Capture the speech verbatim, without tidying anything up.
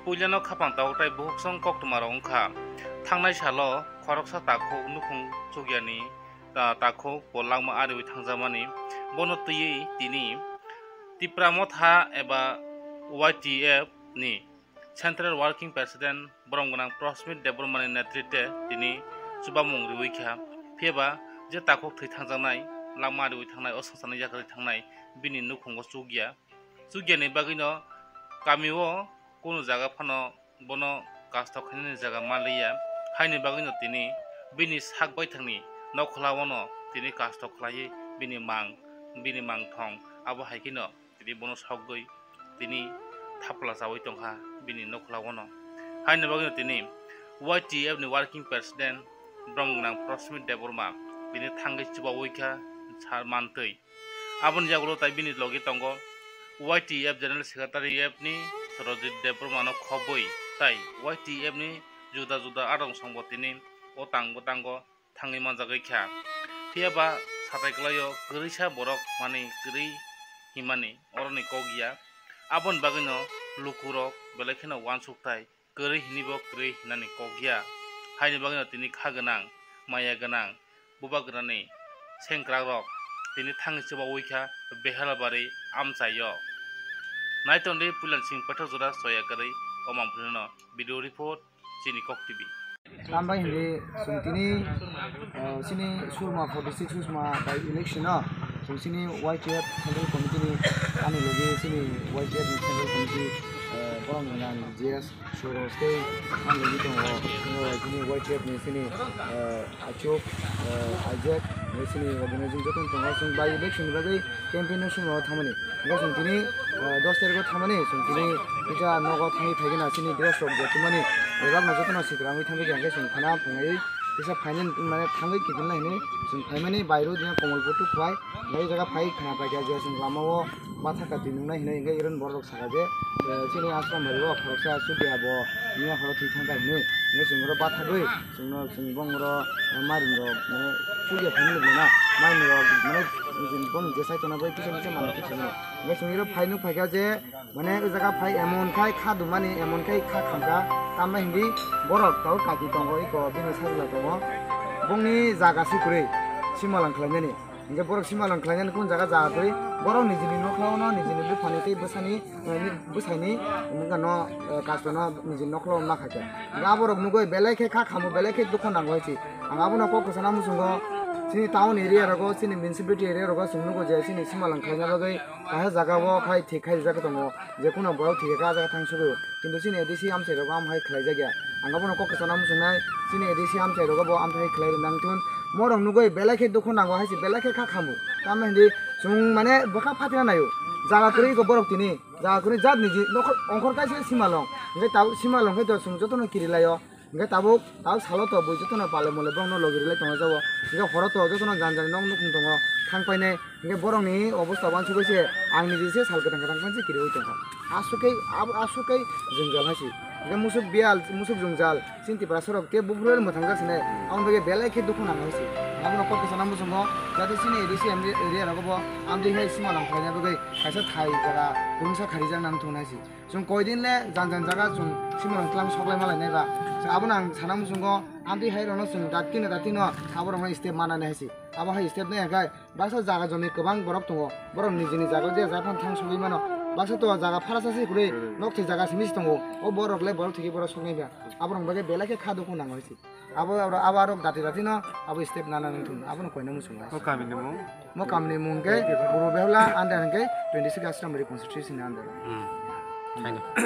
Puilano khapang tabuk tei bukhuk song koktwma rok wngkha. Thangnai salo khoroksa takhuk nukhung chukyani ta-, takhuk bo langma ariwi thangjakmani. Bono twiwi tini Tipra Motha eba Y T F ni Central Working President borom gwnang Prasmit Debbarma ni netritwe tini chubamung riwi kha. Phiyaba je takhuk thwi thangjaknai, langma ariwi thangnai, o swngcharni yakarwi thangnai, bini nukhungo chukya. Chukyani bagwino kamio kunu jaga phano bono kastok khainani jaga manliya, haini bagwino tini bini sak baithangni nokhla ono tini kastok khlaiwi bini mang, bini mangthong abo hai kheno tini bono sogwi tini thapla chawi tongkha bini nokhla ono. Haini bagwino tini Y T F ni working president borom gwnang Prasmit Debbarma tini thangwi chubawi kha sa mantwi. Aboni yagulo tai bini logi tongo Y T F General Secretary F ni Rajit Debbarma no khobwi tai Y T F ni juda juda adong songbo tini o tang bwtango thangwi manjagwi kha. Phiyaba satai kwlaio kwrwisa borok mani kwrwi himani oroni kok ya. Aboni bagwino lukurok belai kheno uansuk tai kwrwi hinibo kwrwi hinani kok ya. Haini bagwino tini kha gwnang, maya gwnang, bubagrani sengkrakrok tini thangwi chubawi kha Behelabari amchaio. Naitongdi Puilansing paithak jora soya kwrwi o mangphrino. Video report, chini Kok T V. Tambai hindi sung tini, eh, sini surma forty six surma by election o sung sini Y T F Central Committee ni ani logi sini Y T F ni Central Committee, eh, borok ni nang G S Suros tei ang logi tongo, tongo, tini Y T F ni sini, eh, Achuk, eh, Isaac, tei sini organizing joto tongo. Chwng by election ni bagwi campaign no swngo thamani. Hingke chwng tini, eh, dos tarikh o thamani, chwng tini kisa nogo thangwi phaigena sini dress rok je tumani. Rebak no joto no sikrangwi thangwi khe hingke chwng khana phungai kisa phainani mane thangwi kiphilna hinwi chwng phaimani bai rw dina Komolpur to Khwai. Bai jaga phai khana paikha je chwng lama o. Bathaka twi nungnai hinwi hingke iron borok saka je, eh, chini ashram bari o khoroksa chuti abo miya horo thwi thangkha hinwi hingke chwng oro bathagwi chwngno chwng bongoro mairung rok mane chuya phai nukmano mairung rok mane bong jesai tongna bai kisa kisa manwi kisa mano hingke chwng oro phai nuk phaikha je mane o jaga phai emon khai kha dumani emon khai kha khamkha tamna hinwi borok tabuk kaki tongo eko bini sajla tongo bongni jaga si kwrwi simalang khlainani. Hingke borok simalang khlainani kung jaga jaga kwrwi, borok nijini nokhlao no nijini buphani tei bwsani, eh, bwsaini wngkha no, eh, kastono nijini nokhlao ma khaikha. Hingke aborok nugui belai khe kha khamu, belai khe dukhu nango hai se. Ang abono kok kwchana muchungo, chini town area rogo, chini municipality area rogo chwng nugo je chini simalang khlaina bagwi kaisa jaga o khai thik khai rijak tongo. Je kuno borok thik khe ah jaga thang sugo, kintu chini A D C amchai rogo am hai khlai jak ya. Ang abono kok kwchana muchungnai, chini A D C amchai rogo bo amthai khlai rw nang thun. Morok nugui belai khe dukhu nango hai se, belai khe kha khamu. Tamo hindi chwng mane bwkha phatina naio. Jaga kwrwi iko borok tini, jaga kwrwi jat niji nokhor ongkhor kaisa simalong. Hingke tabuk simalong khe to chwng jotono kiri laio. Hingke tabuk, tabuk salo to bui jotono pale mole bongno logi rilai tongo jabo. Hingke horo to jotono jani jani nok nukhung tongo thang painai. Hingke borokni obostha wansugui se ang niji se sal kwthang kwthang panse kiriui tongkha. Aswk khe, abo aswk khe jwngjal hai se. Hingke musuk biyal, musuk jwngjal, chini Tiprasa rok khe buphuru mwthang jak sinai. Aboni bagwi belai khe dukhu nang hai se. Abono kok kwchana muchungo, jate chini A D C area rogo bo amtwi hai simalang khlaina bagwi kaisa thai jaga kwrwngsa kharijak nang thung hai se. Chwng koi din le jan jan jaga chwng simalong tlang soklai ma lainai ba. Chwng abono ang sana muchungo amtwi hai rokno chwng dat kino dat kino abo rokno step manani hai se. Abo hai step nai hwnkhe baksa jaga jomi kwbang borok tongo. Borok nijini jaga je jaga phano thang sogwi mano. Baksa to jaga pharasa se kwrwi nok thwi jaga simi se tongo. O borok le borok thwigwi borok soknai ba. Abo rok bagwi belai khe kha dukhu nango hai se. Abo, abo, abo aro dati dati no abo step nana nung thung, abo no koina muchung lai. O kami ni mung? Mo kami ni mung ke Buru Behla under ke twenty six Asrambari constituency ni under. Hmm. Thank you.